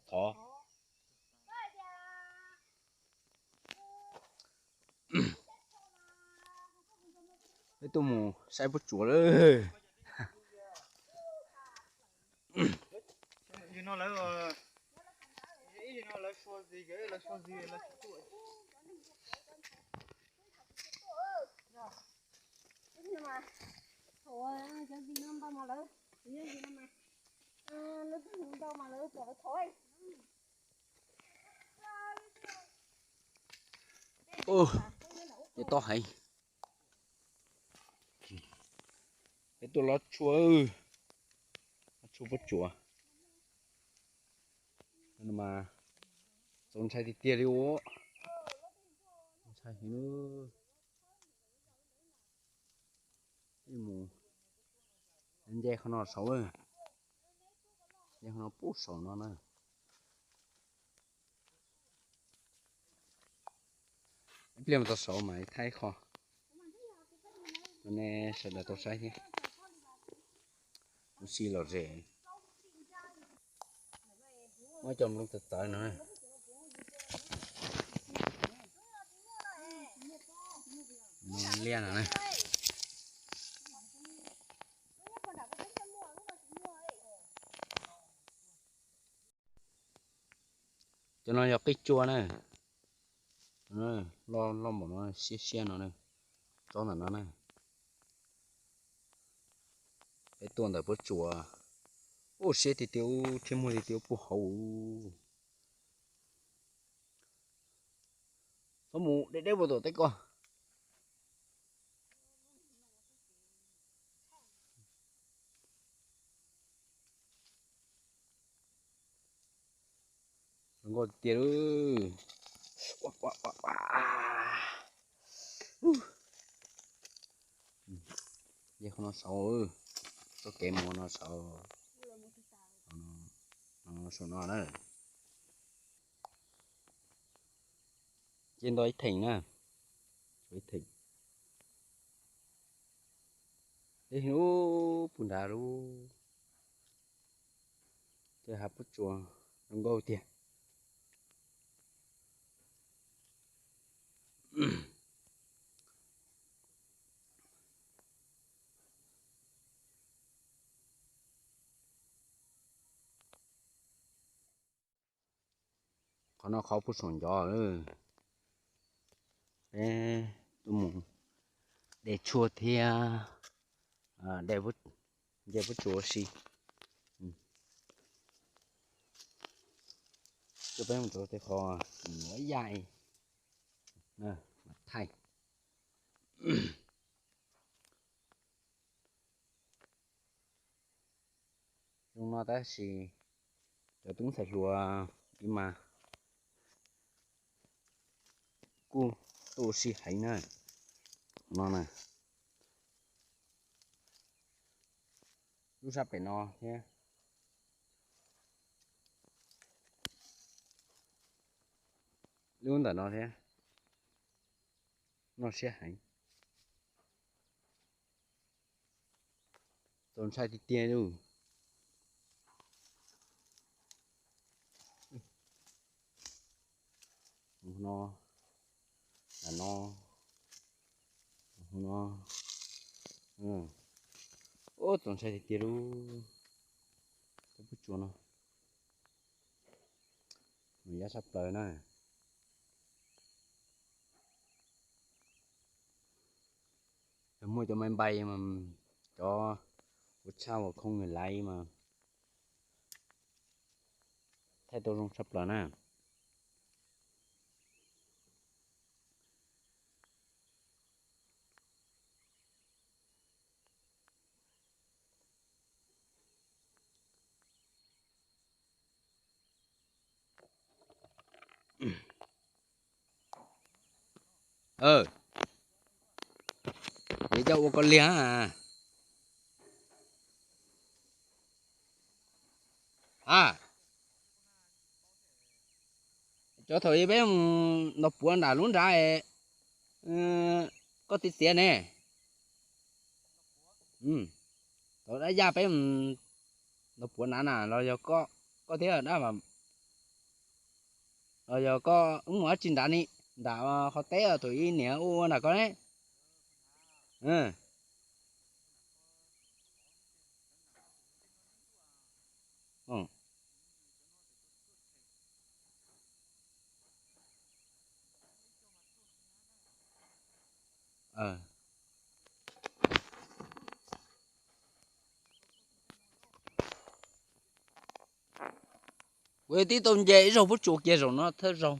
Thov. Peb tuaj mus saib pob tsuas lawm. Ub, cov tob heev. Peb tuaj lob tshuaj, lob tshuaj pob tsuas. Mas txaus ntshai tiag tiag li ua. Ntshai heev. Mus nce qhov no saud, nce qhov no pub saum no na. Ib pliag mus tau saud mas thaij qho rau nej sawv daws tau saib thiab. Mus si lom zem. Muab cov nplooj txawv txawv no liaj no na. Cov no yog qij tsua na. Loj loj npaum no, siab siab no na. Tsob ntawm no na. Peb tuaj ntawm pob tsuas. Ub, siab tiag tiag, thiab muag tiag tiag puag hauv. Txhob mus deb deb puag tom tej ko. Zoo nkauj tiag tiag. Nce qhov no saud, txoj kev mus no saud, saum no na. Ces nto ib theem na, ib theem. Ub, puag nrad lub, tej hav pob tsuas zoo nkauj tiag. Qhov no qhov puag saum ncov. Peb tuaj mus de tshuaj thiab de nce pob tsuas ua si. Coj peb mus rau tej qhov nuav yaim mas thaij. Zoo no tab sis cov tub ntxhais hluas ib mas kuj tuaj ua si heev na. No na, lub sab pem no thiab, lub ntawm no thiab, noj siab heev. Txaus ntshai tiag tiag li. No, no, no, ub, txaus ntshai tiag tiag li. Cov pob tsuas no mas yab sab plaws na. Yog muaj cov maiv npai mas cov ua tshaj ua khoob nws laiv mas thaij tau zoo tshaj plaws na. Yuav coj ua koj liag. A, cov thaum peb mus ntaus puav nram lub nrad, koj txiav txiav ne. Thaum dab yaj peb mus ntaus puav nrad na los yog koj thiab dab, los yog koj wb mus dab tsi nrad ni, nram qhov teb thaum ub niam ua nram koj ne. Kuv tib tau nce ib zaug pob tsuas kiag zaum no thawj zaug.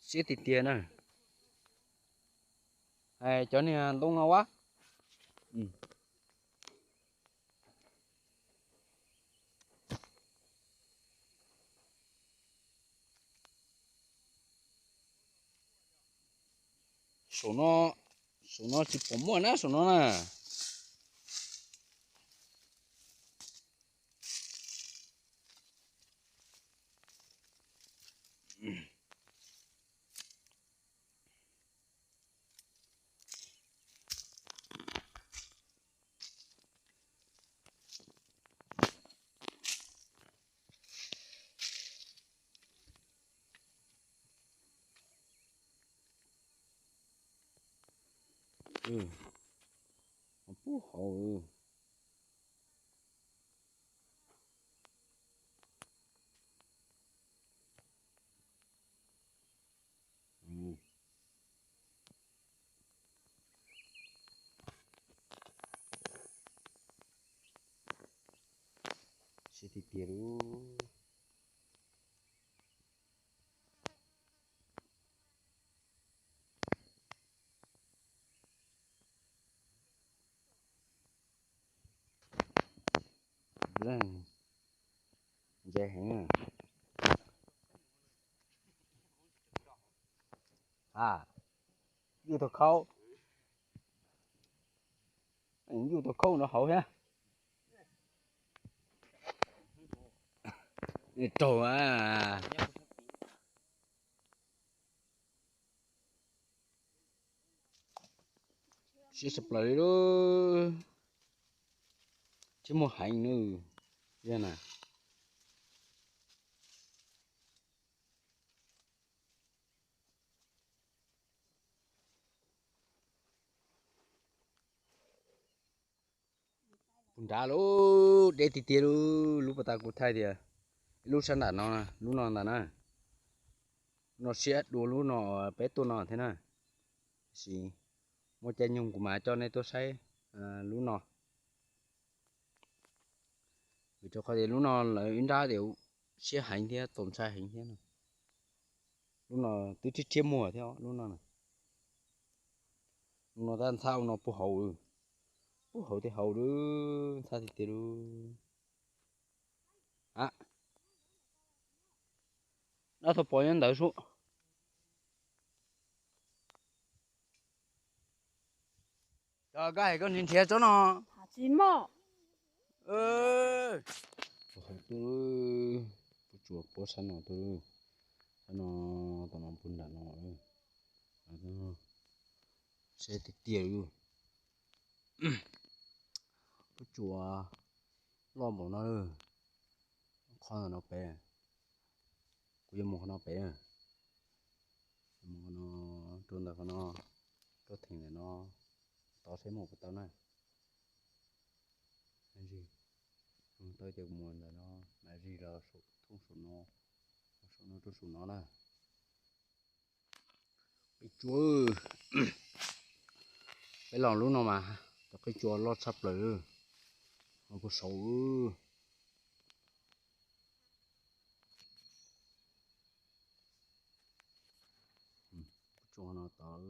Siab tiag tiag na. Cov niag ntoo no a. Saum no, saum no tsis pom muaj na, saum no na. Puag hauv. Siab tiag tiag lauj. Ntse heev. A, yuj tau khaub, yuj tau khaub no hauv thiab. Raug a. Siab tshaj plaws li lauj. Thiab muaj heev na. Yog na. Puag nrad lub deb tiag tiag lub, lub pas tas kuv thaij tias ib lub sab nram no, lub no ntag na. Lub no siab dua lub no peb tuaj no thiab na. Tab sis muaj caij nyoog kuv mam coj nej tuaj saib lub no. Vim rau qhov tias lub no lawv ib nrab tias siab heev thiab txaus ntshai heev thiab no. Lub no twb rhiab rhiab muag thiab lub no. Lub no tab ntxhab ua no puag hauv, puag hauv tej hauv lub ntxhab tiag tiag lub. Dab thaum pom nyob ntawd sub. Cov koj hais koj nrhiav nrhiav tsob no. Tsis muaj. Puag hauv tuaj, puab tsuas puab sab no tuaj, sab no, tom no puag nram no. Siab tiag tiag li. Puab tsuas loj npaum no. Qhov ntawm no pem, kuv yuav mus qhov no pem. Mus qhov no, rau ntawm qhov no, rau theem ntawm no, tod seb mus puas tau na. Tau ces mus ntawm no, mam zig los saum thoob saum no, saum no rau saum no na. Qe tsua, peb los lub no mas cov qe tsua loj tshaj plaws, no puag saud. Tsua no tod.